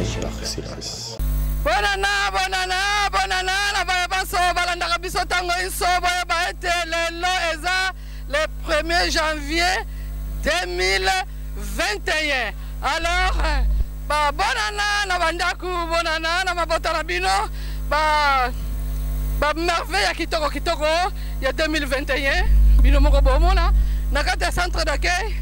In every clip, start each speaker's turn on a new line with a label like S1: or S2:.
S1: chaîne par excellence.
S2: Bonana, bonana, bonana na baye banso balandaka biso ntango inso boyeba ete lelo eza le 1er janvier 2021. Alors ba bonana na bandako, bonana na mabota na bino, ba ba merveille ya kitoko kitoko ya 2021 bino moko bomona na kati ya centre d'accueil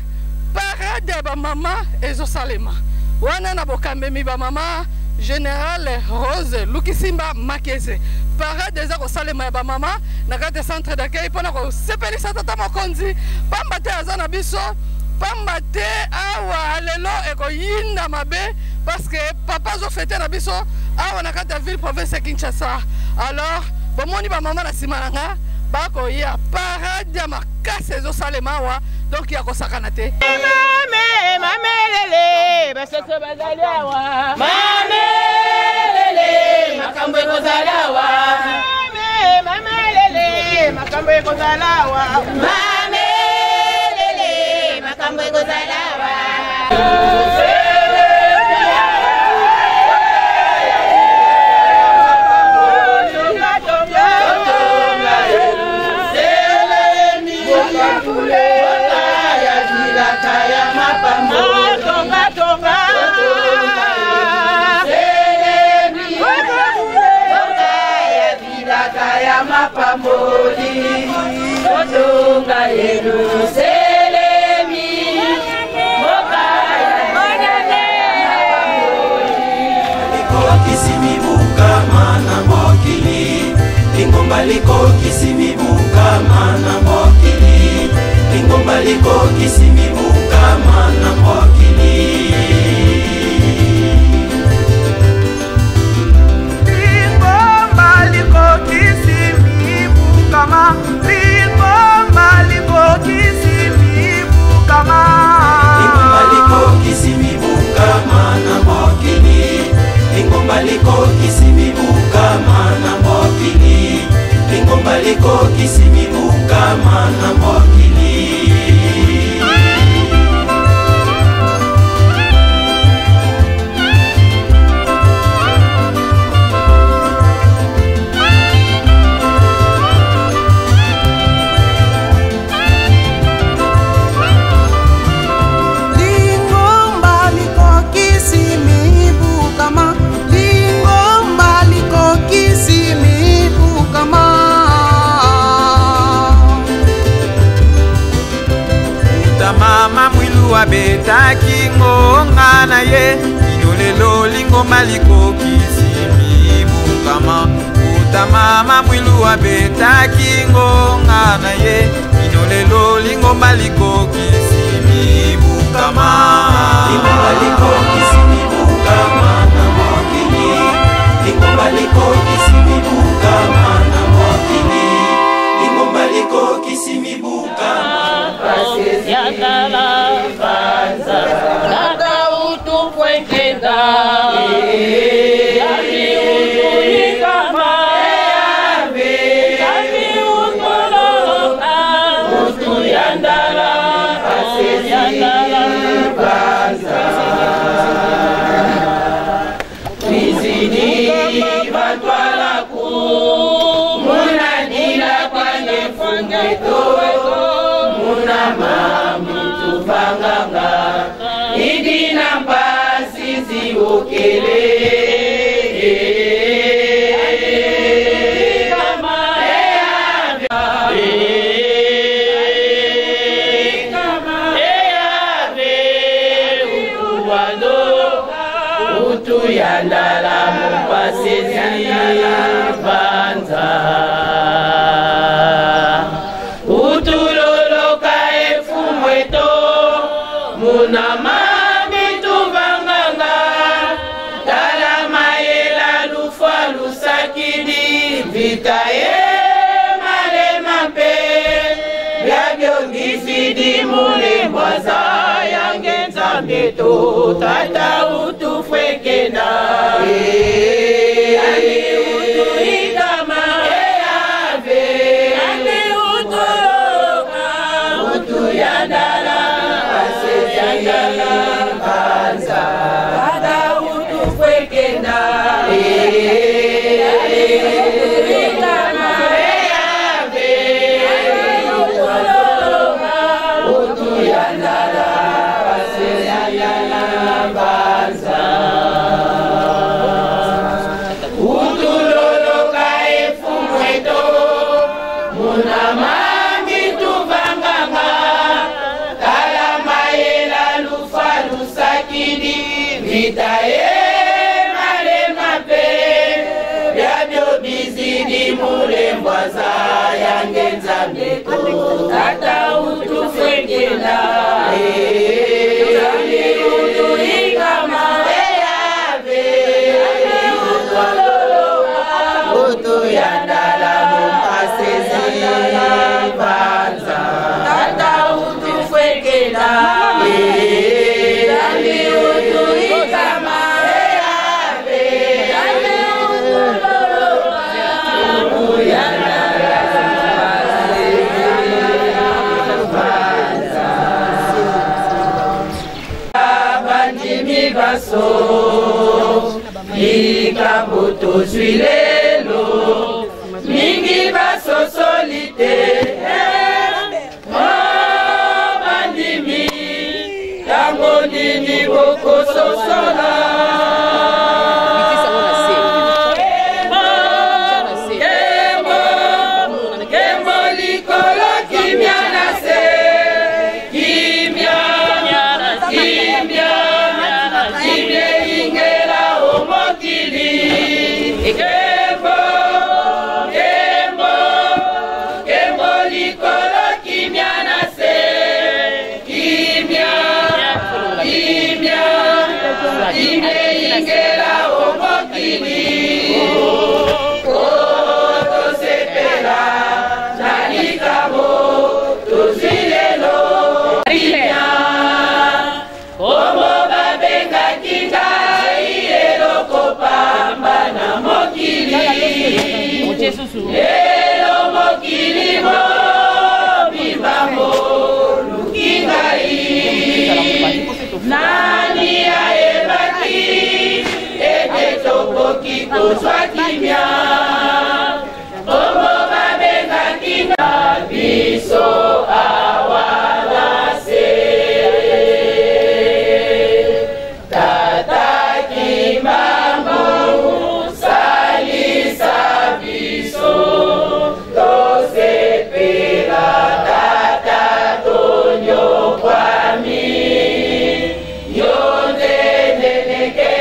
S2: parade ya bamama ezosalema wana na bokambemi bamama général Rose Lukisimba Makeze. Parade eza kosalema ya bamama na kati ya centre d'accueil mpona kosepelisa tata mokonzi, pamba te aza na biso, pamba te awa lelo ekoyinda mabe parce que papa azofete na biso awa na kati ya ville province ya Kinshasa. Alors bomoni bamama na nsima na nga bakoya parade ya makasi ezosalema awa, donc ya kosakana te.
S3: Mame, mamelele, basoso bazali awa. Mamelele, makambo ekozala awa. Mame, mamelele, makambo ekozala awa. Mamelele, makambo ekozala awa.
S4: Lingomba likokisi mibukama na mokili, lingomba likokisi mibukama na mokili.
S5: Lingomba likokisi mibukama, lingomba likokisi mibukama.
S4: Lingomba likokisi mibukama na mokili, lingomba likokisi mibukama na mokili, lingomba likokisi mibukama na mokili.
S5: Lingomba likokisi mibukama, lingomba likokisi mibukama.
S6: Uta mama mwilu abetaki ngonga na ye, kino lelo lingomba likokisi mibukama. Uta mama mwilu abetaki ngonga na ye, kino lelo lingomba likokisi mibukama.
S4: Lingomba likokisi mibukama na mokili, lingomba likokisi mibukama na mokili, lingomba likokisi mibukama.
S3: Utuloloka efumweto munama mituvanganga tala mayela lufwa lusakidi vita ye malema mpe byabyongifidi mulembwaza yange nzambe to tata utufwekena. Ani utuikama eave ani utoloka utuyandala aseyandala mbanza tata utufwekena. na mbanza utuloloka efumweto munamami tuvanganga kalamayela lufa lusakidi vita ye malema pe byabyo bizidi mulembwaza yange nzambe to tata utufwengela nzambe utuikama eyave utuyandala mumpasezi banza tata utufwengela nzambe utuikama eyave nzambe utuloloka utuyandala bandimi baso likambo tozwi lelo mingi basosoli te bandimi ntango nini bokososola Kembo likolo kimia na se kimia kimia kimia ingela omokili kembo kembo kembo likolo kimia na se kimia kimia kimia ingela omokili tosepela na likambo tozwi lelo kimia kombo babengaki ngai eloko pamba na mokili lelo mokili mobimba moluki ngai nani ayebaki ete tokoki kozwa kimia kombo babengaki na biso awa na se tata kimbangu salisa biso tosepela tata tonyokwami yo nde neneke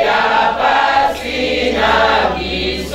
S3: ya pasi na biso.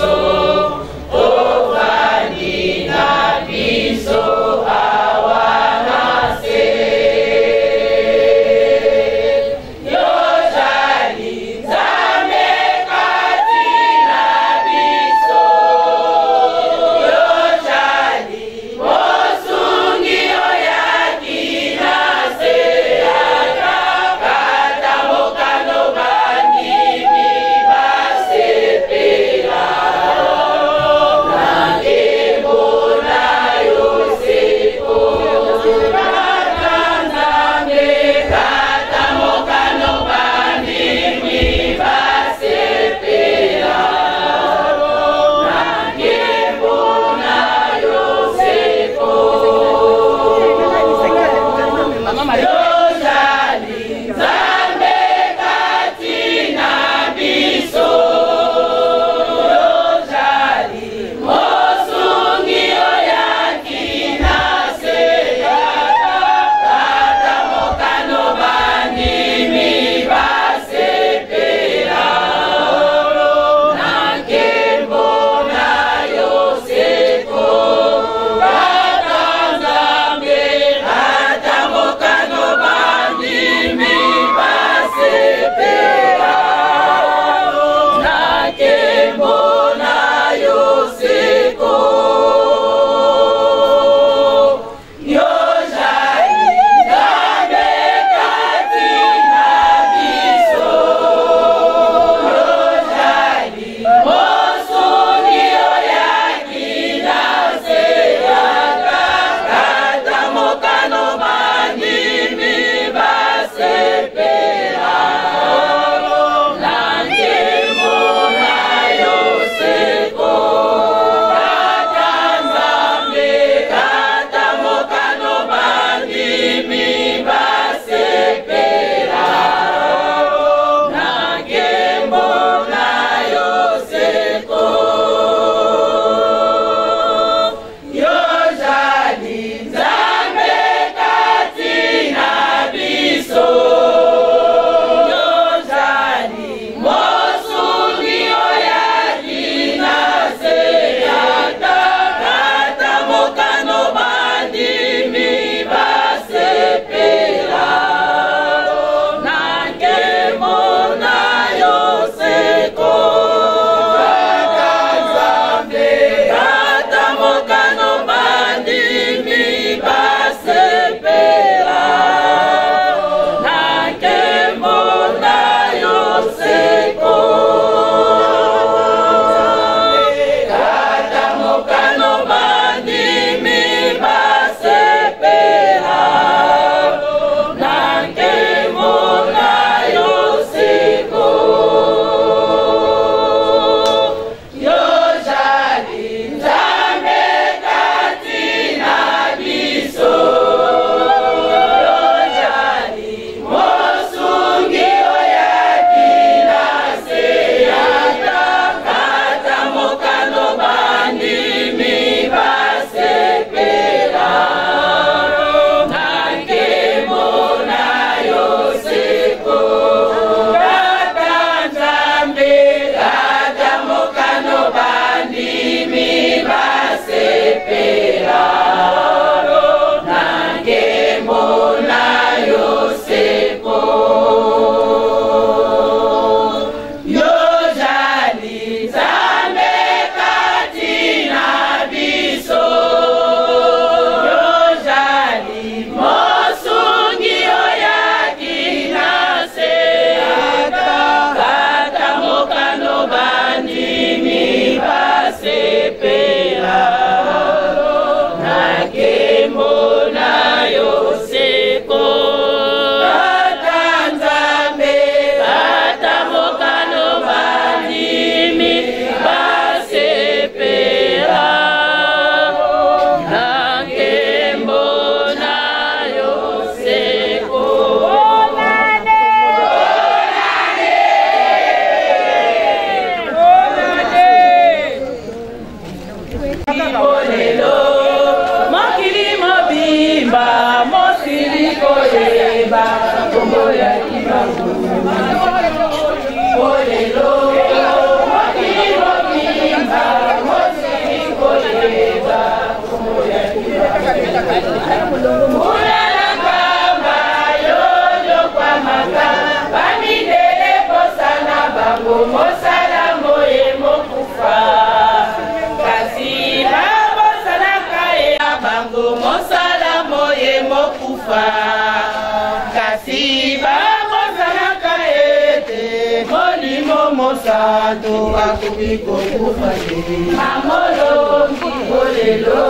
S3: Mosantu akoki kokufa te. Mamolongi olelo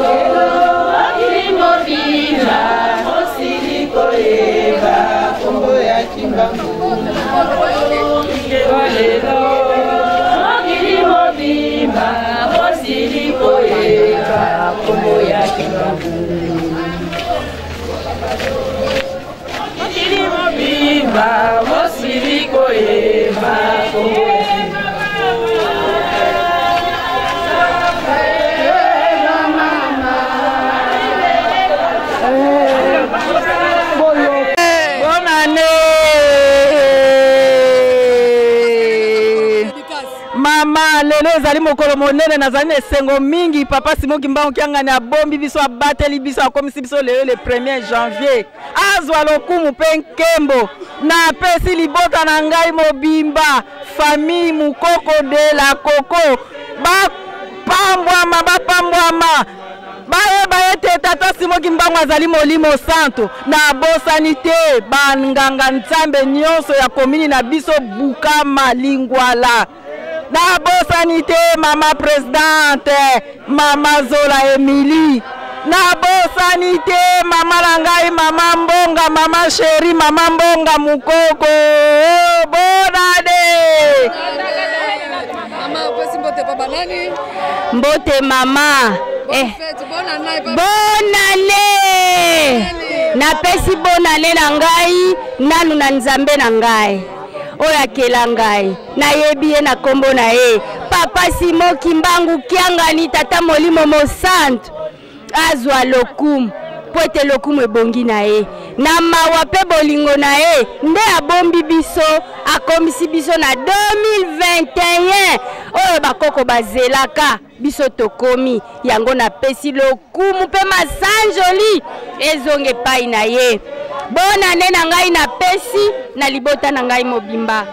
S3: mokili mobimba mosili koyeba kombo ya Kimbangu. Olelo mokili mobimba mosili koyeba kombo ya Kimbangu. Mokili mobimba mosili koyeba kombo ya
S5: Bonne année! Mama, lelo ezali mokolo monene, nazali na esengo mingi. Papa Simon Kimbangu Kiangani abombi biso, abateli biso, akomisi biso lelo le 1er janvier. Azwa lokumu mpe nkembo. Napesi libota na ngai mobimba, famille Mukoko de la Koko, bapambwama, bapambwama. Bayeba ete Tata Simon Kimbangu azali Molimo Santo. Nabosani te banganga Nzambe nyonso ya komini na biso Bukama Lingwala. Nabosani te mama presidente, mama Zola Emilie. Nabosani te mama na ngai, mama Mbonga, mama chérie, mama Mbonga Mukoko. Oh, bonane.
S2: Mama, opesi mbote pa banani?
S1: Mbote mama. Bonne année. Napesi bonne année na ngai nanu na Nzambe na ngai oyo akela ngai, nayebi ye na kombo na ye, Papa Simon Kimbangu Kiangani, Tata Molimo Mosantu, azwa lokumu mpo ete lokumu ebongi na ye. Na mawa mpe bolingo na ye nde abombi biso, akomisi biso na 2021 oyo bakoko bazelaka biso tokomi yango. Napesi lokumu mpe masanjoli ezonga epai na ye. Bonane na ngai napesi na libota na ngai mobimba.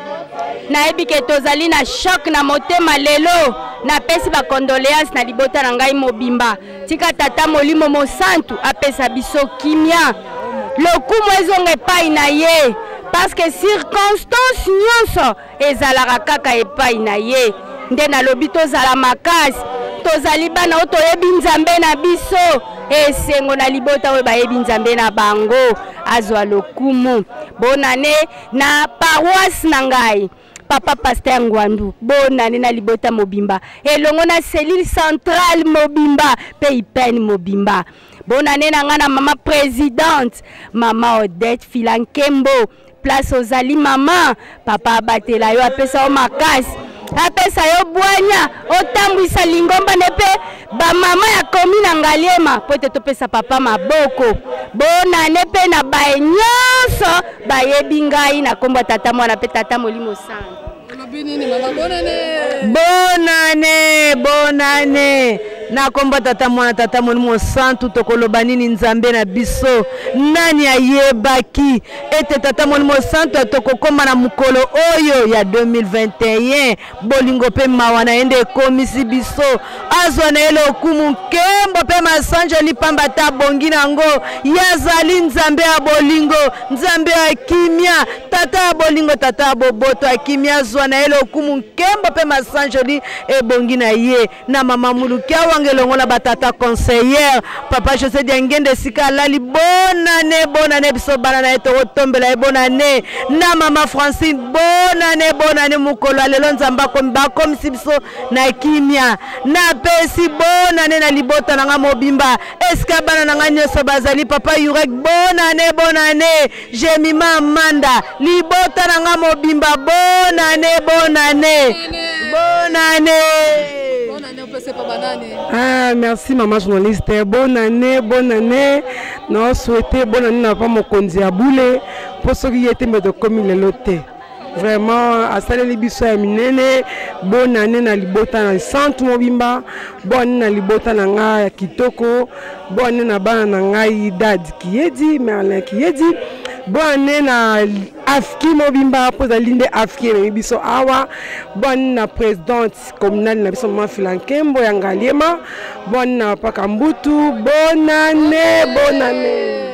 S1: Nayebi ke tozali na choc na motema lelo. Napesi bacondoléance na libota na ngai mobimba. Tika Tata Molimo Mosantu apesa biso kimia, lokumu ezonga epai na ye, parce que circonstance nyonso ezalaka kaka epai na ye. Nde nalobi tozala makasi, tozali bana oyo toyebi Nzambe na biso. Esengo na libota oyo bayebi Nzambe na bango, azwa lokumu. Bonane na paroisse na ngai, Papa Pasteur Ngwandu, bonane na libota mobimba elongo na cellule centrale mobimba mpe ipene mobimba. Bonane na ngai na mama présidente, mama Odette Filankembo, place ozali mama, papa abatela yo, apesa yo makasi, apesa yo bwanya, otambwisa lingomba ne mpe bamama ya komi na Ngaliema mpo ete topesa papa maboko. Bonane mpe na baye nyonso bayebi ngai na nkombo ya Tata, Mwana mpe Tata Molimo Santo.
S2: Olobi nini mama? Bonane.
S5: Bonane, bonane na kombo Tata, Mwana, Tata Molimo Santu. Tokoloba nini? Nzambe na biso, nani ayebaki ete Tata Molimo Santu tokokóma na mokolo oyo ya 2021? Bolingo mpe mawa na ye nde ekomisi biso. Azwa na ye lokumu, nkembo mpe masanjoli, pamba te abongi nango. Ye azali Nzambe ya bolingo, Nzambe ya kimia, Tata ya bolingo, Tata ya boboto ya kimia. Azwa na ye lokumu, nkembo mpe masanjoli ebongi na ye. Na mama Muluki awanga elongo na batata conseillère, papa José Diangende esika alali, bonane, bonane. Biso bana na ye tokotombela ye bonane. Na mama Francine, bonane, bonane. Mokolo ya lelo Nzambe bakomisi biso na kimia. Napesi bonane na libota na nga mobimba, esika bana na nga nyonso bazali. Papa Yurek, bonane, bonane. Jemima, Amanda, libota na nga mobimba, bonane, bonane, bonane.
S2: Bonane opesi pa banani?
S7: Ah, merci maman journaliste. Bonne année, bonne année. Na souhaité bonne année na papa mokonzi ya bule mpo soki ye te mbe tokomi lelo te. Vraiment asaleli biso ya minene. Bonne année na libota na centre mobimba, bonne année na libota na ngai ya kitoko, bonne année na bana na ngai Dad Kiyedi, Merlin Kiyedi, bonne année na Afki mobimba mpo ezali nde Afki ememi biso awa, bonne année na présidente communale na biso, mama Filankembo ya Ngaliema, bonne année na papa Kambutu, bonne année, bonne année.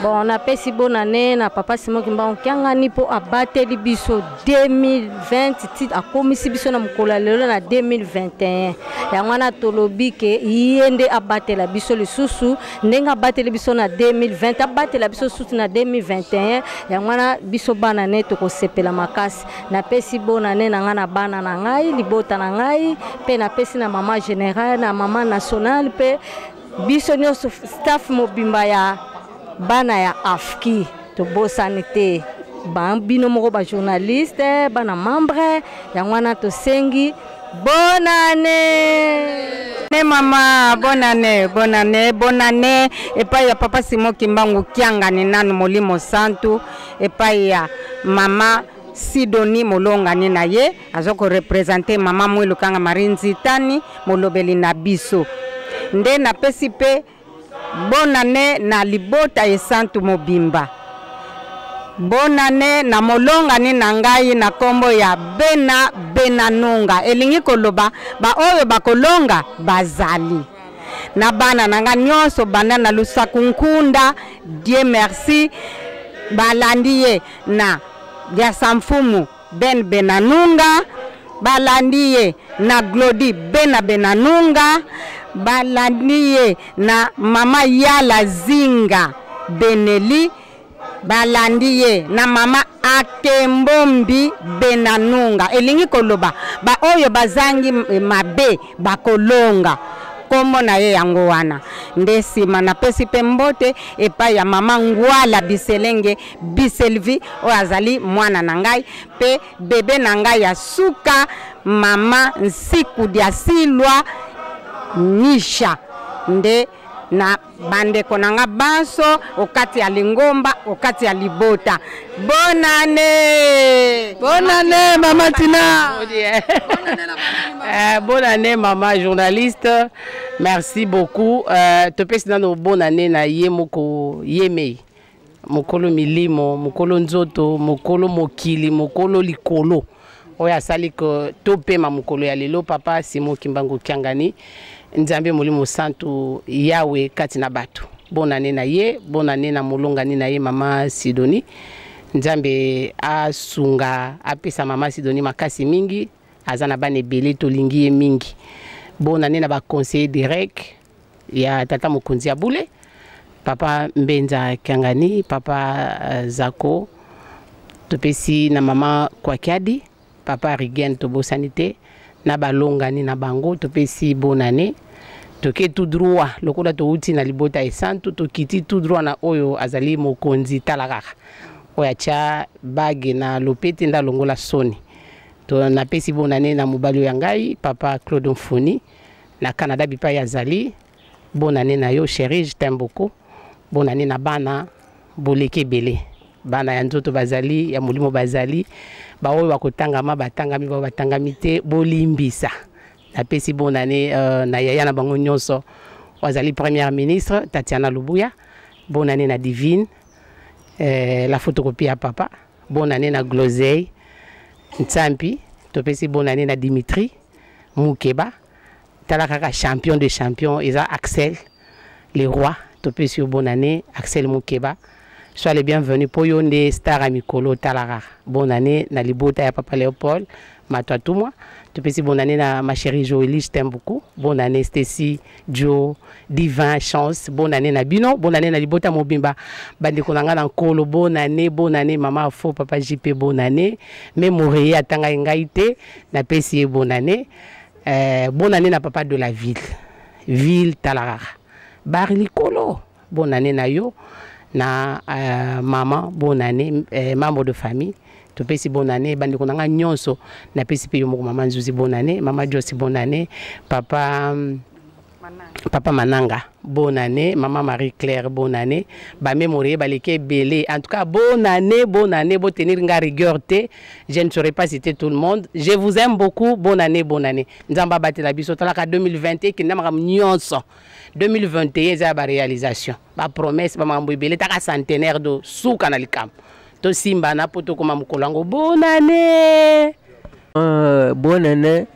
S1: Bon, napesi bonne année na papa Simon Kimbangu Kiangani mpo abateli biso 2020 ti akomisi biso na mokolo ya lelo na 2021. Yango wana tolobi ke ye nde abatela biso lisusu ndenge abateli biso na 2020, abatela biso susu na 2021. Yango wana biso bana ne tokosepela makasi. Napesi bonne année na ngai na bana na ngai, libota na ngai, mpe napesi na mama générale na mama nationale, mpe biso nyonso staff mobimba ya bana ya AFKI. Tobosani te bino moko ba journaliste, bana membre. Yango wana tosengi bonne année.
S8: Ne mama, bonne année, bonne année, bonne année epai ya papa Simon Kimbangu Kiangani nanu molimo santu, epai ya mama Sidoni molongani na ye aza korepresente mama Mwilu Kanga Marie Nzitani molobeli na biso. Nde napesi mpe bonne année na libota esantu mobimba. Bonne année na molongani na ngai na kombo ya Bena Benanunga, elingi koloba ba oyo bakolonga bazali na bana na nga nyonso banda na Lusaku Nkunda, Dieu merci, balandi ye na Diasamfumu Ben Benanunga, balandi ye na Glody Bena Benanunga, balandi ye na mama Yala Zinga Beneli, balandi ye na mama Akembombi Benanunga. Elingi koloba ba oyo bazangi mabe bakolonga, kombo na ye yango wana. Nde nsima napesi mpe mbote epai ya mama Ngwala Biselenge Biselvi oyo azali mwana na ngai mpe bebe na ngai ya suka, mama Nsiku Diasilwa Nisha. Nde na bandeko na nga banso okati ya lingomba, okati ya libota. Bonne année!
S2: Bonne année mama Tina! Bonne année mama journaliste. Merci beaucoup. Topesi nano bonne année na ye moko yemei. Mokolo milimo, mokolo nzoto, mokolo mokili, mokolo likolo. Oyo asali ko topema mokolo ya lelo papa Simon Kimbangu Kiangani, Nzambe molimo santu Yahweh kati na bato. Bonne année na ye, bonne année na molongani na ye mama Sidonie. Nzambe asunga apesa mama Sidonie makasi mingi, aza na bana ebele tolingi ye mingi. Bonne année na ba conseiller direct ya tata mokonzi ya bule, papa Mbenza Kiangani, papa Zako, topesi na mama Kwakiadi, papa Rigen tobosani te, na balongani na bango topesi bonne année. Toke tout droit lokola touti na libota esantu, tokiti tout droit na oyo azali mokonzi tala kaka oyo atia bague na lopete nda longola soni. To napesi bonne année na mobali ya ngai papa Claude Mfuni na Canada bipai azali. Bonne année na yo chérie, je t'aime beaucoup. Bonne année na bana boleke ebele, bana ya nzoto bazali, ya molimo bazali, baoyo bakotangama batangami, baoyo batangami te bolimbisa. Napesi bonne année na yaya na bango nyonso azali première ministre Tatiana Lubuya. Bonne année na Divine, la photocopie ya papa. Bonne année na Glosey Nsampi, topesi bonne année na Dimitri Mukeba. Tala kaka champion de champion eza Axel le roi, topesi yo bonne année Axel Mukeba. Sois le bienvenu po yo nde star ya mikolo tala kaka. Bonne année na libota ya papa Léopold Matwatumwa. Topesi bonne année na ma chérie Joélie, je t'aime beaucoup. Bonne année Stacy, Joe, Divin, Chance. Bonne année na bino, bonne année na libota mobimba. Bandeko na nga na nkolo, bonne année, bonne année mama Afo, papa JP, bonne année. Mais Moréa atanga ngai te, na pesi ye bonne année. Bonne année na papa de la ville. Ville Talarara. Bar likolo, bonne année na yo na maman, bonne année, membre de famille. Topesi bonne année bandeko na nga nyonso, na pesi pe yo moko maman Nzuzi bonne année, maman Josi bonne année, papa papa Mananga bonne année, maman Marie-Claire bonne année, ba mémoire ba leke belé. En tout cas bonne année, bonne année, bo tenir nga rigueur te. Je ne saurais pas citer tout le monde. Je vous aime beaucoup. Bonne année, bonne année. Nzamba batela biso talaka 2021 ki ndamaka nyonso. 2021 eza ba réalisation. Ba promesse ba mambo ebele taka centenaire do suka na likambo. To simba na poto koma mukolango. Bonne année.
S9: Bonne année.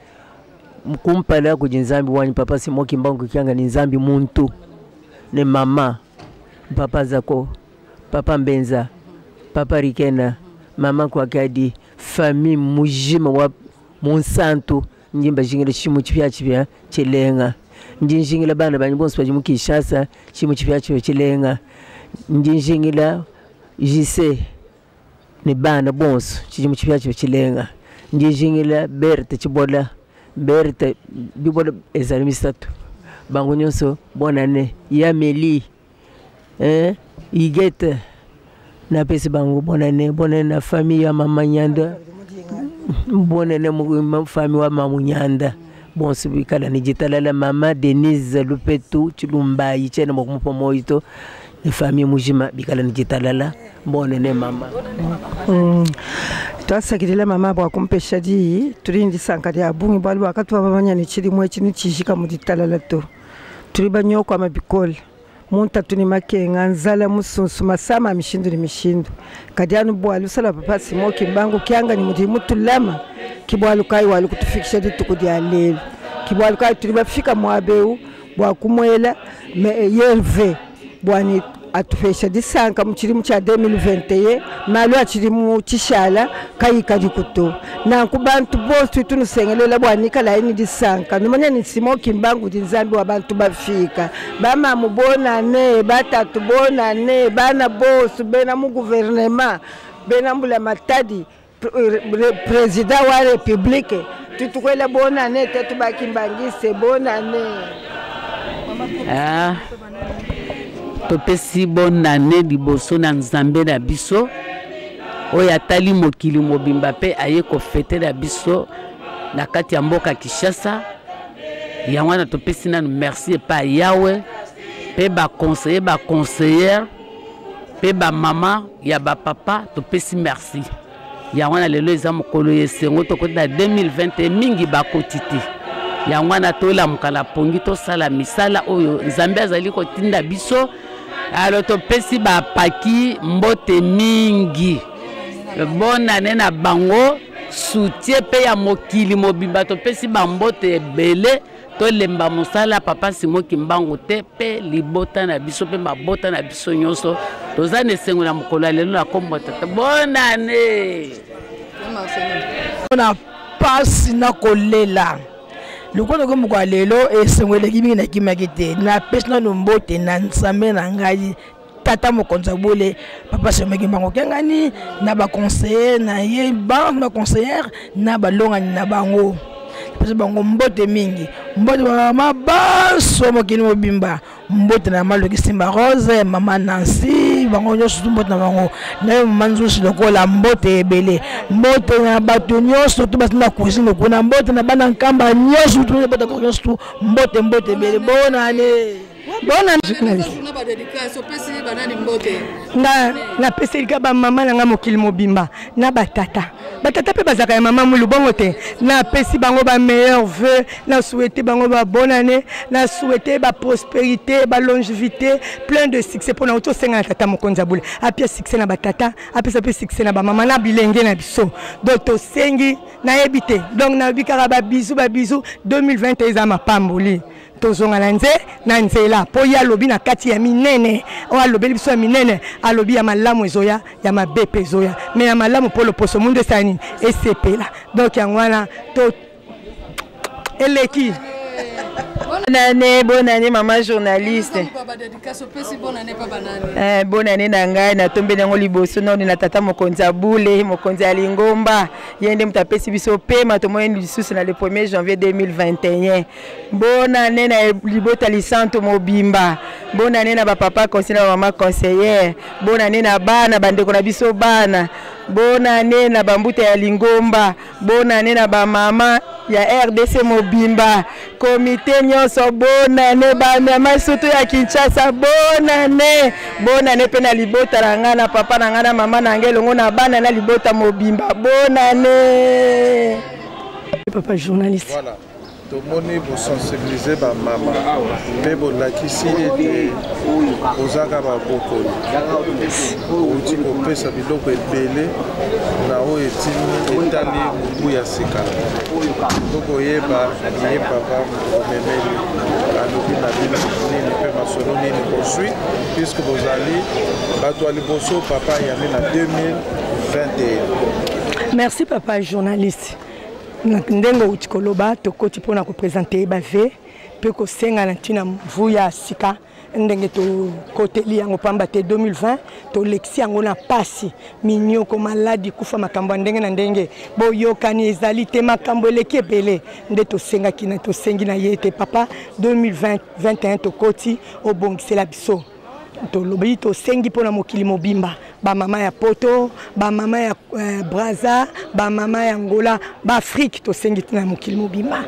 S9: Mkumpala ku Nzambi wanyi papa Simon Kimbangu Kiangani Nzambi muntu ne mama. Papa Zako, Papa Mbenza, Papa Rikena, Mama Kwakadi, famille mujima wa Monsanto ndi mbajingila tshimu tshipiatshipia tshilenga ndi njingila bana banyi bonso badi mu Kinshasa tshimu tshipiatshipia tshilenga ndi njingila JC ne bana bonso tshidimu tshipiatshipia tshilenga ndi njingila Berthe Tshibola Berthe bibola ezali misatu bango nyonso bonne année ya Meli eh Igete napesi bango bonne année bonne année na famille ya mama Nyanda bonne année mu famille wa mamu Nyanda bonso bikala ni jitalala mama Denise Lupetu Chilumbayi chene mokumupa moito ni famille mujima bikala ni jitalala bonne année mama.
S10: Twasakidila mama bwa kumpesha diyi tuli ni disanka dia bungi bualu bua bamanya ne tshidimu etshi ne tshijika mu ditalala to tuli banyokwama bikole mu ntatu ne makenga nzala musunsu masama a mishindu ne mishindu kadi anu bualu sala papa Simon Kimbangu kiangani mudi mutulama ki bualu kayi walu kutufikisha dituku dia lelu ki bualu kayi tuli bafika muaba eu bua kumuela yerve bua ne atupesha disanka mu tshidimu tshia 2021 malu a tshidimu tshishala kayikadiku to nanku bantu bonso tudi tunusengelela bua nikalayi ne disanka numanya ne Simon Kimbangu udi nzambi wa bantu bafika bamamu bonane batatu bonane bana bonso bena mu gouvernement bena mbula matadi président wa république tutukwela bonane tetu bakimbangise bonane.
S11: Ah, topesi bonane liboso na nzambe na biso oyo atali mokili mobimba mpe aye kofetela biso na kati ya mboka Kinshasa. Yango wana topesi nanu merci epai Yawe mpe baconseiller baconseillère mpe bamama ya bapapa topesi merci. Yango wana lelo eza mokolo ya esengo tokoti na 2021 mingi bakoti te. Yango wana tolamuka na pongi tosala misala oyo Nzambe azali kotinda biso. Alo topesi bapaki mbote mingi bonane na bango soutien mpe ya mokili mobimba topesi bambote ebele tolemba mosala papa Simon Kimbangu te mpe libota na biso mpe mabota na biso nyonso toza na esengo na mokolo ya lelo na kombo tata bonane
S12: na pasi na kolela lokola tokomi mokolo ya lelo esengo eleki mingi nakimaki te napesi nano mbote na nzambe na ngai tata mokonzi ya bole papa Simon Kimbangu Kiangani na baconseiller na ye bana baconseillère na balongani na bango napesi bango mbote mingi mbote bamama banso mokili mobimba mbote na mama Loki Simba Rose mama Nancy bango nyonso tu mbote na bango na yo mama Nzusi lokola mbote ebele mbote na bato nyonso tu basi na cuisine kuna mbote na bana nkamba nyonso tu bota nyonso tu mbote mbote ebele bonane
S7: bona journaliste nga napeseli ka bamama na nga mokili mobimba na batata batata mpe bazalaka ya mama mulu bongo te napesi bango ba meilleur vœu na souhaite bango ba bonne année na souhaite ba prospérité ba longévité plein de succès mpona oti osenga na tata mokonzi ya bule apia succès na batata apesa mpe succès na bamama na bilenge na biso donc tosengi nayebi te donc nayebi kaka babizu babizu 2020 eza mapamboli tozonga na nze na nzela mpo ye alobi na kati ya minene oyo alobeli biso ya minene alobi ya malamu ezoya ya mabe mpe ezoya me ya malamu mpo loposo mundu esala nini esepela donc yango wana to eleki.
S13: Bonne année, bonne année maman journaliste. Eh, bonne année na ngai natombeli yango liboso nano na tata mokonzi ya bule mokonzi ya lingomba ye nde moto apesi biso pema tomoni lisusu na le 1er janvier 2021. Bonne année na libota lisanto mobimba. Bonne année na bapapa conseiller na bamama conseillère. Bonne année na bana bandeko na biso bana. Bonne année na bambuta ya lingomba. Bonne année na bamama ya RDC mobimba. Comité nyonso bonne année bamama surtout ya Kinshasa bonne année. Bonne année pe na libota na ngai na papa na ngai na mama na ngai elongo na bana na libota mobimba. Bonne année.
S7: Papa journaliste.
S14: Voilà. Tomoni bosensibilize bamama mpe bolakisi ete ozaka babokoli outi kopesa biloko ebele na oyo etini etali mobu ya sika tokoyeba ye papa omemeli. Alobi na bino nini mpe masolo nini bozwi puisque bozali bato ya liboso papa ayambi na 2021?
S15: Merci papa journaliste. Ndenge outi koloba, tokoti mpona kopresente ye bave mpe kosenga na ntina mvuya ya sika ndenge tokoteli yango, pamba te 2020 tolekisi yango na pasi, minyoko, maladi, kufa, makambo ya ndenge na ndenge, boyokani ezali te, makambo eleki ebele. Nde tosengaki na tosengi na ye ete papa, 2021 tokoti, obongisela biso. Tolobi tosengi mpona mokili mobimba, bamama ya Poto, bamama ya Braza, bamama ya Angola, baAfrike, tosengi ntina mokili mobimba.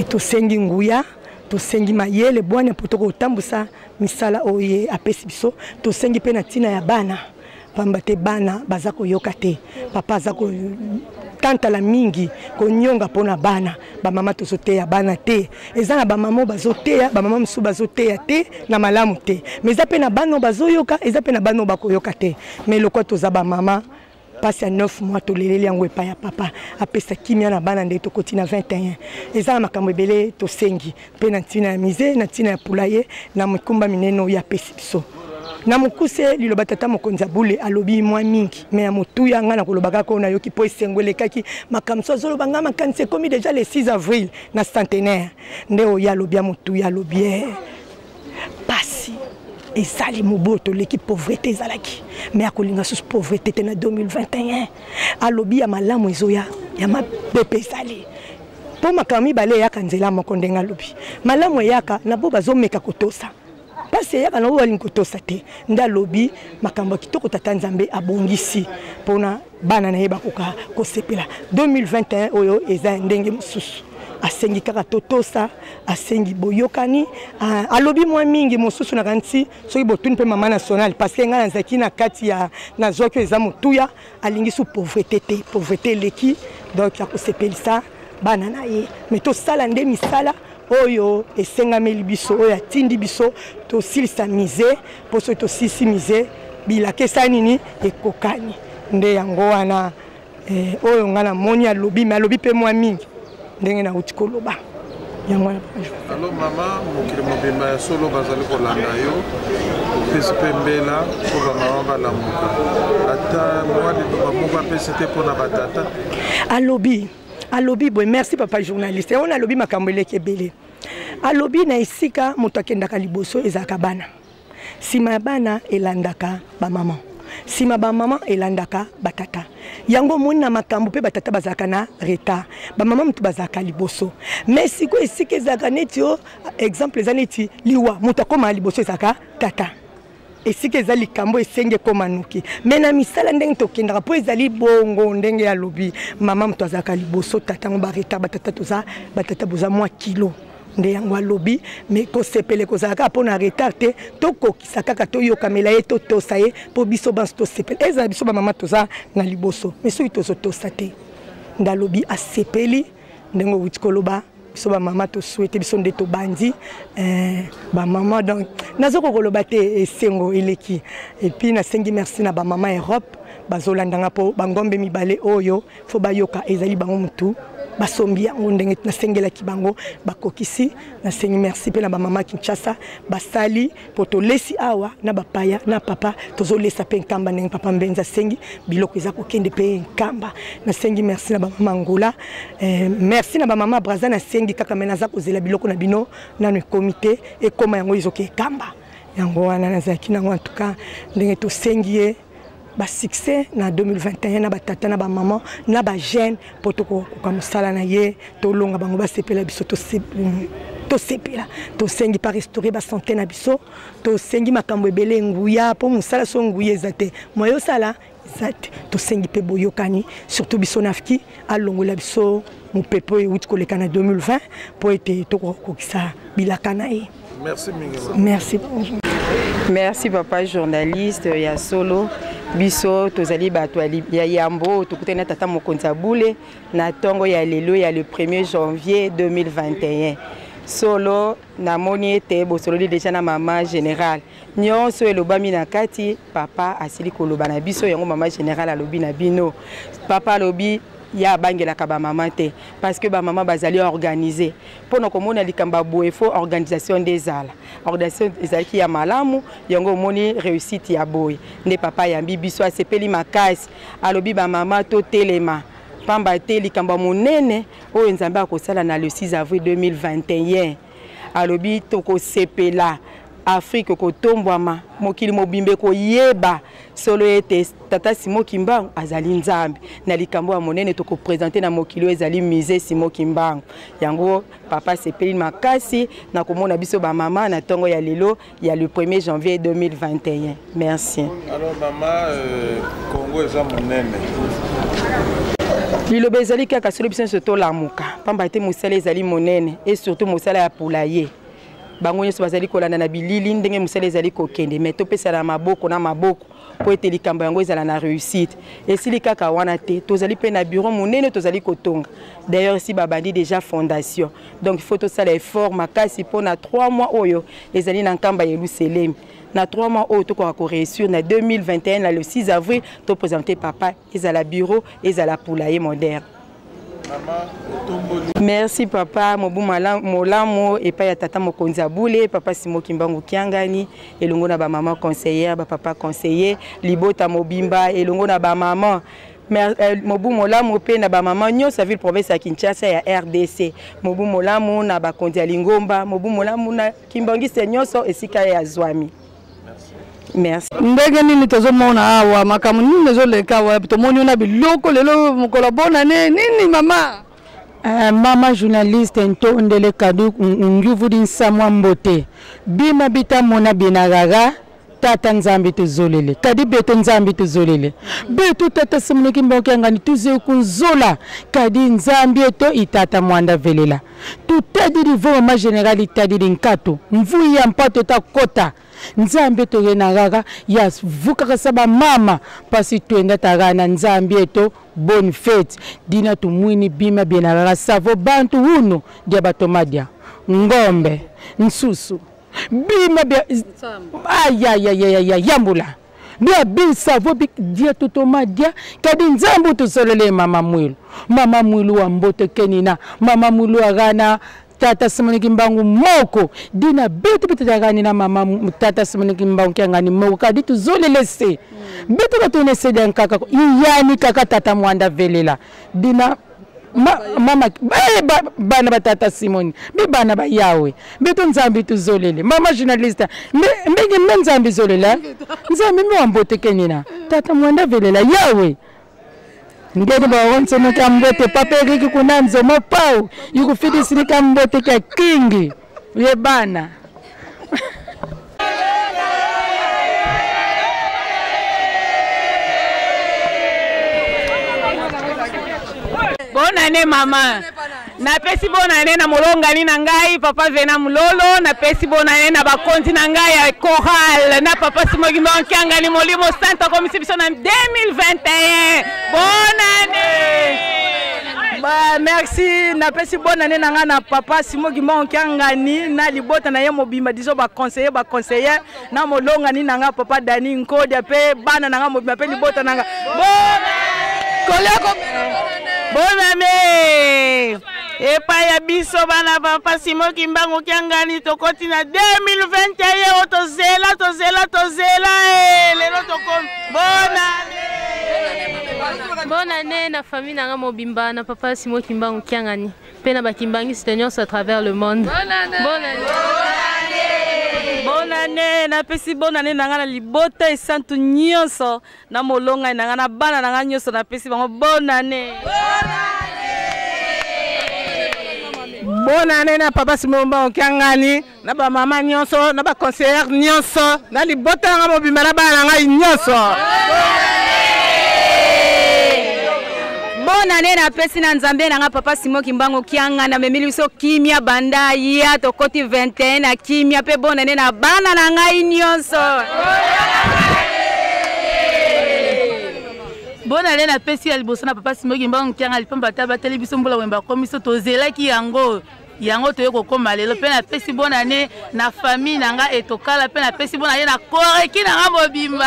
S15: Tosengi nguya, tosengi mayele, bwanya mpo tokotambusa misala oyo ye apesi biso. Tosengi mpe na ntina ya bana, pamba te bana baza koyoka te. Papa aza kotantala mingi, konyonga mpona bana. Bamama tozoteya bana te. Eza na bamama oyo bazoteya, bamama mosusu bazoteya te na malamu te, mais eza mpe na bana oyo bazoyoka, eza mpe na bana oyo bakoyoka te. Mais lokwa toza bamama, mpasi ya 9 mois toleleli yango epai ya papa, apesa kimia na bana. Nde tokoti na 21, eza na makambo ebele tosengi mpe na ntina ya musée, na ntina ya poulailler, na mikumba minene oyo apesi biso. Na mokuse liloba, tata mokonzi ya bule alobi mwa mingi, mais ya motuya ngai na koloba kaka oyo nayoki, mpo esengo elekaki. Makambo so azoloba, ngai makanisi ekomi déjà le 6 avril na centenaire. Nde oyo alobi ya motuya, alobi pasi ezali mobu oyo toleki, pauvreté ezalaki, mais akolinga susu pauvreté te na 2021. Alobi ya malamu ezoya, ya mabe mpe ezali, mpo makambo mibale eyaka nzela moko. Ndenge alobi, malamu eyaka na bo bazomeka kotosa, mpasi eyaka na oyo balingi kotosa te. Nde alobi makambo ya kitoko tata Nzambe abongisi mpona bana na ye bakoka kosepela. 2021 oyo eza ya ndenge mosusu. Asengi kaka totosa, asengi boyokani. Alobi mwa mingi mosusu, nakanisi soki botuni mpe mama nationale, parce que ngai nazalaki na kati ya nazwaki oyo eza motuya. Alingi su pauvreté te, pauvreté eleki, donc akosepelisa bana na ye. Mais tosala nde misala oyo esengameli biso, oyo atindi biso, tosilisa musée, mpo soki tosilisi musée, bilaka esala nini? Ekokani. Nde yango wana oyo ngai namoni alobi, mais alobi mpe mwa mingi ndenge nauti koloba yango wana.
S14: Alors mama, mokili mobimba ya solo bazali kolanda yo. Opesi mpe mbela mpo bamama balamuka. Ata mwa liloba moko apesi te mpo na batata?
S15: Alobi boye, merci papa journaliste, yango nalobi makambo eleki ebele. Alobi na esika moto akendaka liboso ezalaka bana, nsima ya bana elandaka bamama, nsima bamama elandaka batata. Yango omoni na makambo mpe batata bazalaka na retard, bamama moto bazalaka liboso. Mais sikoyo esika ezalaka neti o exemple eza neti liwa, moto akómaa liboso ezalaka tata. Esika eza likambo esengi ekóma noki, mais na misala ndenge tokendaka mpo ezali bongo. Ndenge alobi, mama moto azalaka liboso, tata yango baretard. Batata toza, batata boza mwa kilo. Nde yango alobi, mais kosepele kozala kaka mpo na retard te. Tokokisa kaka, toyokamela ye, totosa ye, mpo biso banso tosepela. Ezala biso bamama toza na liboso, mais soki tozotosa te. Nde alobi asepeli ndenge owuti koloba, biso bamama tosouhaite, biso nde tobandi bamama. Donc nazokoka koloba te, esengo eleki. Et puis nasengi merci na bamama Europe bazolandanga, mpo bangombe mibale oyo fo bayoka ezali bango motu basombi yango ndenge nasengelaki bango, bakokisi. Nasengi merci mpe na bamama Kinshasa basali, mpo tolesi awa na bapaya na papa, tozolesa mpe Nkamba ndenge papa Mbenza asengi, biloko eza kokende mpe Nkamba. Nasengi merci na bamama Angola, merci na bamama Braza. Nasengi kaka, mais naza kozela biloko na bino, nano ekomi te, ekoma yango ezoke Ekamba. Yango wana nazalaki nango. En tout cas ndenge tosengi ye basuccès na 2021 na batata, na bamama, na bajeune, mpo tokokoka mosala na ye, tolonga, bango basepela, biso tosepela. Tosengi pa restaurer basanté na biso, tosengi makambo ebele, nguya, mpo mosala so nguya eza te, moye osala eza te. Tosengi mpe boyokani, surtout biso nafki, alongola biso mopepe oyo euti koleka na 2020, mpo ete tokokokisa bilaka na ye.
S14: Merci mingi.
S15: Merci.
S13: Merci papa journaliste. Ya solo, biso tozali bato ya yambo tokutani na tata mokonzi ya bule na ntongo ya lelo ya le 1er janvier 2021. Solo namoni ete bosololi deja na mama général, nyonso elobami na kati. Papa asili koloba na biso yango, mama général alobi na bino, papa alobi. Ye abangelaka ba mama te parce que ba mama bazali organise. Mpo na komona likambo ya boye faut organisation nde ezala. Organisation ezalaki ya malamu, yango omoni réussite ya boye. Nde papa ayambi biso, asepeli makasi, alobi ba mama totelema pamba te likambo ya monene oyo Nzambe akosala na le 6 avril 2021. Alobi tokosepela, Afrique ekotombwama, mokili mobimba ekoyeba solo ete Tata Simon Kimbangu azali Nzambe. Na likambo ya monene tokopresente na mokili oyo ezali musée Simon Kimbangu. Yango papa asepeli makasi na komona biso ba mama na ntongo ya lelo ya le 1er janvier 2021. Merci.
S14: Alors mama, Congo eza monene.
S13: Liloba ezali kaka solo biso nyonso tolamuka, pamba te mosala ezali monene et surtout mosala ya poulailler. Bango nyonso bazali kolanda na bilili ndenge mosala ezali kokende, mais topesana maboko na maboko mpo ete likambo yango ezala na réussite. Esili kaka wana te, tozali mpe na bureau monene tozali kotonga. D'ailleurs esi babandi déjà fondation, donc il faut tosala effort makasi mpo na 3 mois oyo ezali na nkamba ya Yelusalemi. Na 3 mois oyo tokoka koréussir na 2021 na le 6 avril toprésente papa, ezala bureau, ezala poulailler moderne. Merci papa mobu molamu epai ya tata mokonzi ya bule papa Simon Kimbangu Kiangani elongo na ba maman conseillère ba papa conseiller libota mobimba elongo na ba maman. Mobu molamu pe na ba maman nyonso ya ville province ya Kinshasa ya RDC. Mobu molamu na bakonzi ya lingomba, mobu molamu na kimbangiste nyonso esika ya zwami. Merci.
S2: Ndenge nini tozomona awa makambo nini ezoleka awa tomoni yo na biloko lelo mokolo bonane nini mama?
S16: Mama journaliste ntondele kadu nguvudi nsamwa mbote bima bita mona bina gaga tata nzambi tozolele kadi beto nzambi tozolele beto tata simuniki mboke ngani tuze kunzola kadi nzambi eto itata mwanda velela tutadidi vo mama general itadidi nkato mvuyi ya mpato ta kota nzambi eto ye na gaga ya vukaka saba mama pasi twenda taga na nzambi eto bonne fête dina tumwini bima bien gaga savo bantu uno dia batomadia ngombe nsusu bima bia ay ay ay ay ay yambula bia bisa vo bi dia tutoma dia kadi nzambu tusolele mama mwilu mama mwilu wa mbote kenina mama mwilu wa gana tata Simon Kimbangu moko dina betu betu gani na mama tata Simon Kimbangu kiangani moko kadi tuzolele se betu batone se dan kaka iyani kaka tata mwanda velela dina mama bana ba tata Simon bi bana ba Yawe beto nzambi tuzolele mama journaliste mbenge mbe nzambi zolela nzambi mi wambote kenina tata mwanda velela Yawe ngeni ba wonse no ka mbote papa Eric kuna nzomo pau yukufidisiri ka mbote ka kingi ye bana.
S17: Bonne année maman. Napesi bonne année na molongani na ngai papa Vena Mulolo, napesi bonne année na bakonzi na ngai ya chorale na papa Simon Kimbangu Kiangani Molimo Santo akomisi biso na 2021. Bonne année.
S18: Ba, merci, napesi bonne année na ngai na papa Simon Kimbangu Kiangani na libota na ye mobimba, disons ba conseiller, ba conseillère na molongani na ngai papa Dani Nkodia pe bana na ngai mobimba pe libota na ngai.
S17: Bonne Bonne année. Epai ya biso bana papa Simon Kimbangu Kiangani tokoti na 2021 oyo tozela, tozela, tozela, lelo tokomi. Bonne année.
S3: Bonne année na famille na nga mobimba na papa Simon Kimbangu Kiangani pe na bakimbangiste nyonso à travers le monde.
S17: Bonne année.
S3: Bonne année.
S18: Bonne année, napesi bonne année na nga na libota esantu nyonso na molonga na nga na bana na nga nyonso napesi bango bonne année.
S19: Bonne année na papa Simon Kimbangu Kiangani na ba mama nyonso na ba conseillère nyonso na libota nga mobimba na bana na ngai nyonso.
S1: Bonne année na pesi na nzambe na nga papa Simon Kimbangu Kiangani amemeli biso kimia banda ya tokoti 21 na kimia pe bonne année na bana na ngai nyonso.
S20: Bonne année na pesi ya liboso na papa Simon Kimbangu Kiangani pamba te abateli biso mbula wemba akomi biso tozelaki yango. Yango toye kokoma lelo pe napesi bonne année na famille na nga etokala pe napesi bonne année na koreki na nga mobimba.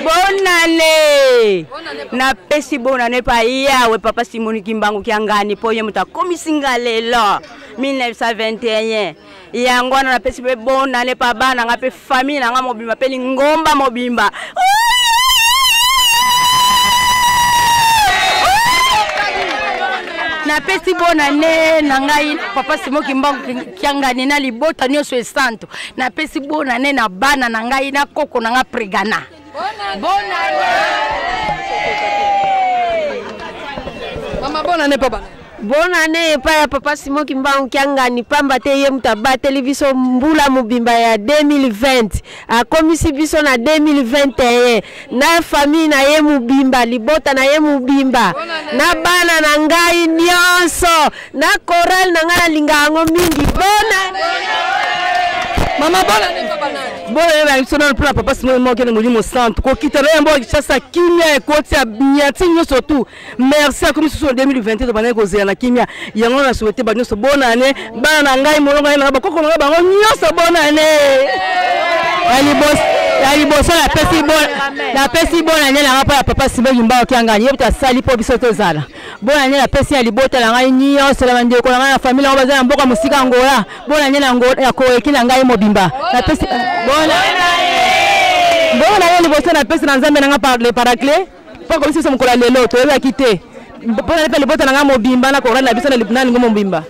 S1: Bonne année. Nzambe. Napesi bonane pa Yawe papa Simoni Kimbangu Kiangani mpo ye moto akomisi nga lelo 1921. Yango wana napesi mpe bonane pa bana nga mpe famille na nga mobimba mpe lingomba mobimba.
S21: Napesi bonane na ngai papa Simon Kimbangu Kiangani na libota nyonso esantu. Napesi bonane na bana na ngai na koko na ngai Pregana.
S2: Bonane. Mama bonane papa.
S22: Bonane epai ya papa Simon Kimbangu Kiangani, pamba te ye moto abateli biso mbula mobimba ya 2020, akomisi biso na 2021 na famille na ye mobimba, libota na ye mobimba, na bana na ngai nyonso, na chorale na ngai nalinga yango mingi. Bonane.
S2: Mama bonane papa nani?
S23: Bonane na biso nano mpona papa Simon Kimbangu Kiangani molimo santu kokita na ye mboka Kinshasa, kimia ekoti ya nyati nyonso tu. Merci akomi susu na 2021, tobandaki kozela na kimia yango. Na souhaite bato nyonso bonne année, bana na ngai, molongo na ngai, bakoko na ngai, bango nyonso bonne année.
S24: Ya liboso napesi bonne année na ngai mpo ya papa Simon Kimbangu Kiangani, ye moto asali mpo biso tozala. Bonne année napesi ya libota na ngai nyonso, na bandeko na ngai, na famille yango baza na mboka mosika Angola. Bonne année na ya koeki na ngai mobimba. Napesi bonne année liboso napesi na Nzambe na ngai par le paraclet mpo akomisi biso mokolo ya lelo, toyebaki te. Mpo na mpe libota na ngai mobimba na korale na biso na lingo mobimba.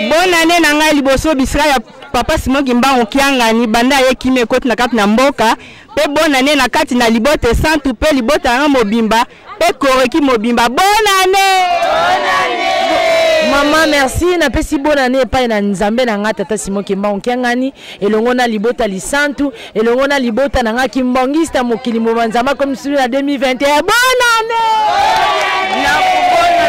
S23: Bonne année na ngai liboso bisika ya papa Simon Kimbangu Kiangani, banda aye kimia ekoti na kati na mboka. Mpe bonne année na kati na libota esantu mpe libota na ngai mobimba mpe koreki mobimba. Bonne année.
S5: Mama merci, napesi bonne année epai na Nzambe na ngai tata Simon Kimbangu Kiangani, elongo na libota lisantu, elongo na libota na ngai kimbangista mokili mobimba. Nzambe akomisi na 2021. Bonne année.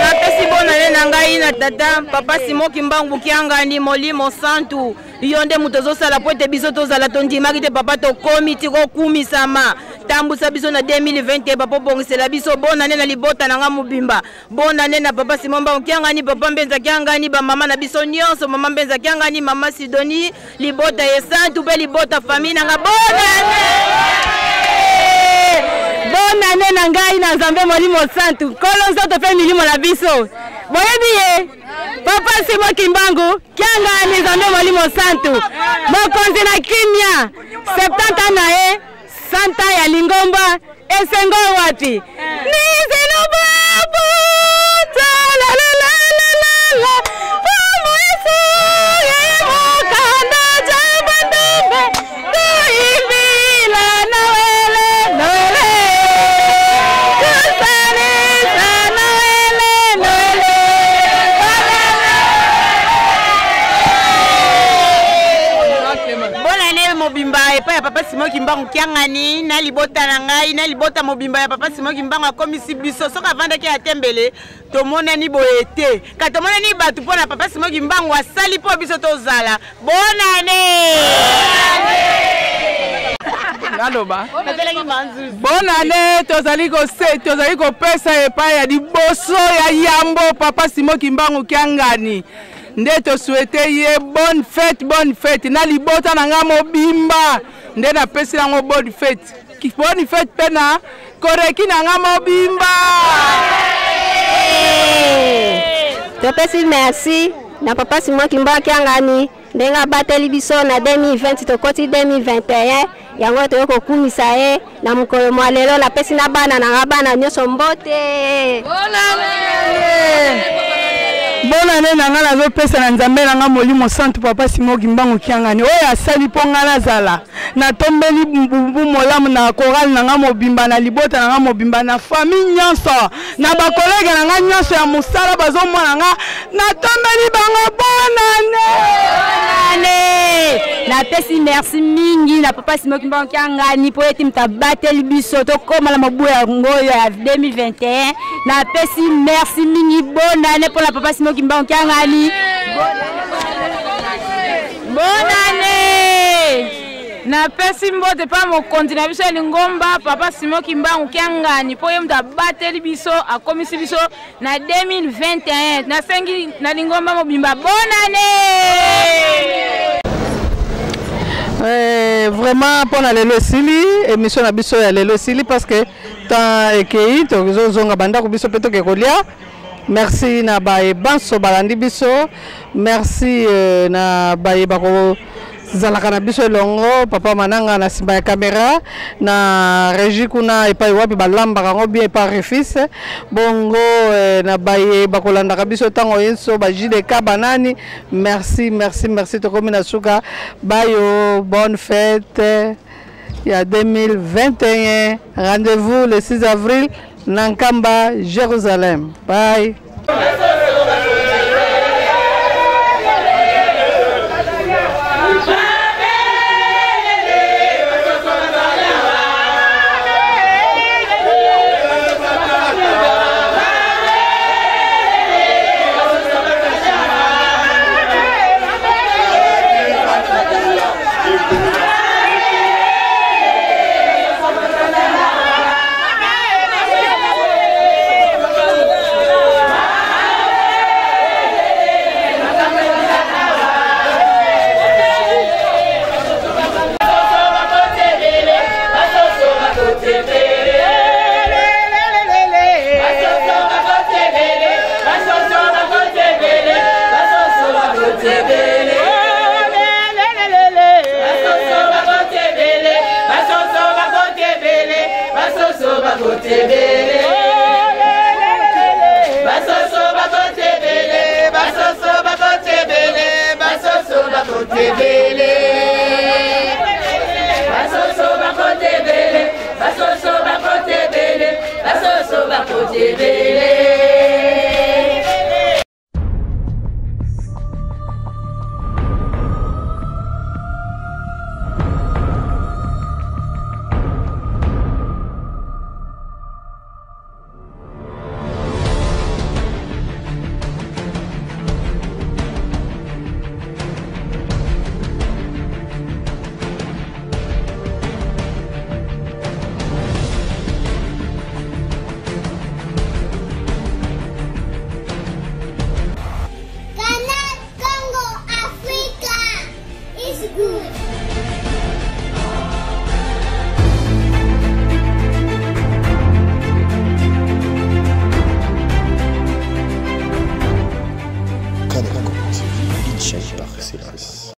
S25: Napesi bonne année na ngai na tata papa Simon Kimbangu Kiangani molimo santu. Yo nde moto ozosala po ete biso tozala, tondimaki te papa, tokomi ti kokumisama. Tambusa biso na 2021 papa, obongisela biso. Bonne année na libota na ngai mobimba. Bonne année na papa Simon Mbangu Kiangani, papa Mbenza Kiangani, bamama na biso nyonso, mama Mbenza Kiangani, mama Sidonie, libota esantu mpe libota famille na ngai. Bonne
S23: année. Bonne année na ngai na Nzambe molimo santu, nkolo nzoto mpe milimo na biso. Boyebi ye papa Simon Kimbangu Kiangani, Nzambe molimo santu, mokonzi na kimia, 70 na ye santa ya lingomba esengo wapi nizino babu talalalalala pomo yesu yemokanda jabandombe tuimbila Noele Noele kusalisa Noele Noele.
S25: Bonne année mobimba epai ya papa Simon Kimbangu Kiangani na libota na ngai, na libota mobimba ya papa Simon Kimbangu. Akomisi biso soki avandaki ya tembele, tomonani boye te, ka tomonani bato mpo na papa Simon Kimbangu asali mpo biso tozala. Bonne année.
S19: Naloba bonne année, tozali kose tozali kopesa epai ya liboso ya yambo papa Simon Kimbangu Kiangani, nde tosouhaite ye bonne fête, bonne fête na libota na ngai mobimba, nde napesi yango bonne fête, bonne fête mpe na koreki na ngai mobimba.
S1: Topesi merci na papa Simon Kimbangu Kiangani ndenge abateli biso na 2020, tokoti 2021, yango toyei kokumisa ye na mokolo mwa lelo. Napesi na bana na nga, bana nyonso mbote.
S23: Bonne année na ngai nazopesa na Nzambe na ngai molimo santu papa Simon Kimbangu Kiangani oyo asali mpo ngai nazala. Natombeli mbumbu molamu na chorale na ngai mobimba, na libota na ngai mobimba, na famille nyonso, na bakolege na ngai nyonso ya mosala bazomona nga, natombeli bango bonne année.
S1: Année. Napesi merci mingi na papa Simon Kimbangu Kiangani mpo ete moto abateli biso tokóma na mobu yango oyo ya 2021. Napesi merci mingi, bonne année mpona papa Simon Kimbangu Kiangani.
S17: Bonne année. Napesi mbote mpa mokonzi na biso ya lingomba papa Simon Kimbangu Kiangani, mpo ye moto abateli biso, akomisi biso na 2021. Nasengi na lingomba mobimba bonne année.
S19: Vraiment mpona lelo esili.
S2: Émission na biso ya lelo esili parce que temps ekei, tozozonga bandako biso mpe toke kolia. Merci na baye banso balandi biso. Merci na baye bakozalaka na biso elongo, papa Mananga na nsima ya caméra, na régie kuna epai wapi balambaka yango bien epai Refis. Bongo na baye bakolandaka biso ntango yenso, ba JDK banani. Merci, merci, merci. Tokomi na suka. Bayo, bonne fête ya 2021. Rendez-vous le 6 avril na Nkamba, Jérusalem. Bye.
S4: Basoso bakotebele, basoso bakotebele.